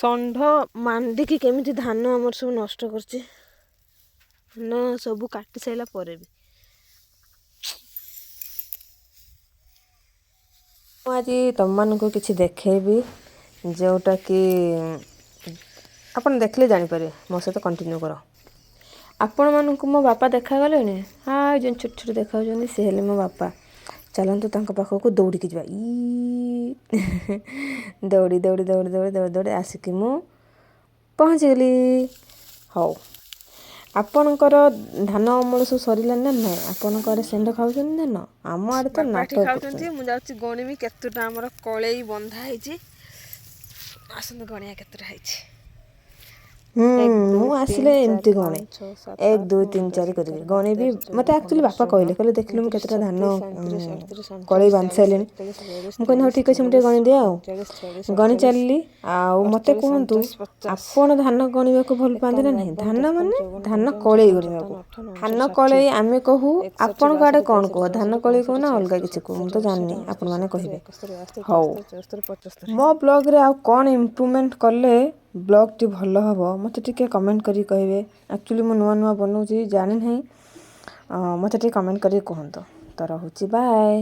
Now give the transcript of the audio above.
ଷଣ୍ଢ ମାଣ୍ଡିକି କେମିତି ଧାନ ଆମର ସବୁ ନଷ୍ଟ କରୁଛି। ଧାନ ସବୁ କାଟି ସାରିଲା ପରେ ବି। ମୁଁ ଆଜି ତୁମମାନଙ୍କୁ କିଛି ଦେଖେଇବି, ଯେଉଁଟାକି ଆପଣ ଦେଖିଲେ ଜାଣିପାରିବେ। ମୋ ସହିତ କଣ୍ଟିନ୍ୟୁ କର। ଆପଣମାନଙ୍କୁ ମୋ ବାପା ଦେଖାଗଲେଣି? ହଁ, ଯେଉଁ ଛୋଟ ଛୋଟ ଦେଖାଯାଉଛନ୍ତି, ସେ ହେଲେ ମୋ ବାପା। ଚାଲନ୍ତୁ, ତାଙ୍କ ପାଖକୁ ଦୌଡ଼ିକି ଯିବା। ଇ ଦୌଡ଼ି ଦୌଡ଼ି ଦୌଡ଼ି ଦୌଡ଼ି ଦୌଡ଼ି ଦୌଡ଼ି ଆସିକି ମୁଁ ପହଞ୍ଚିଗଲି। ହଉ, ଆପଣଙ୍କର ଧାନ ଅମଳ ସବୁ ସରିଲାଣି ନା ନାହିଁ? ଆପଣଙ୍କ ଆଡ଼େ ଷେଣ୍ଢ ଖାଉଛନ୍ତି ଧାନ? ଆମ ଆଡ଼େ ତ ନାଟକ ଖାଉଛନ୍ତି। ମୁଁ ଯାଉଛି ଗଣିବି କେତେଟା ଆମର କଳେଇ ବନ୍ଧା ହେଇଛି। ଆସନ୍ତୁ, ଗଣିବା କେତେଟା ହେଇଛି। ମୁଁ ଆସିଲେ ଏମିତି ଗଣେ, 1, 2, 3, 4 କରିକି ଗଣିବି। ମୋତେ ଆକ୍ଚୁଆଲି ବାପା କହିଲେ, କହିଲେ, ଦେଖିଲୁ ମୁଁ କେତେଟା ଧାନ କଳେଇ ବାନ୍ଧି ସାରିଲିଣି। ମୁଁ କହିଲି, ହଉ ଠିକ୍ ଅଛି, ମୁଁ ଟିକେ ଗଣିଦିଏ। ଆଉ ଗଣି ଚାଲିଲି। ଆଉ ମୋତେ କୁହନ୍ତୁ, ଆପଣ ଧାନ ଗଣିବାକୁ ଭଲ ପାଆନ୍ତି ନା ନାହିଁ? ଧାନ ମାନେ ଧାନ କଳେଇ ଗଣିବାକୁ। ଧାନ କଳେଇ ଆମେ କହୁ, ଆପଣଙ୍କ ଆଡ଼େ କ'ଣ କୁହ? ଧାନ କଳେଇ କୁହ ନା ଅଲଗା କିଛି କୁହ? ମୁଁ ତ ଜାଣିନି, ଆପଣମାନେ କହିବେ। ହଉ, ମୋ ବ୍ଲଗ୍ରେ ଆଉ କ'ଣ ଇମ୍ପ୍ରୁଭମେଣ୍ଟ କଲେ ବ୍ଲଗ୍ଟି ଭଲ ହେବ, ମୋତେ ଟିକେ କମେଣ୍ଟ କରିକି କହିବେ। ଆକ୍ଚୁଆଲି ମୁଁ ନୂଆ ନୂଆ ବନଉଛି, ଜାଣିନାହିଁ। ମୋତେ ଟିକେ କମେଣ୍ଟ କରିକି କୁହନ୍ତୁ। ତ ରହୁଛି, ବାଏ।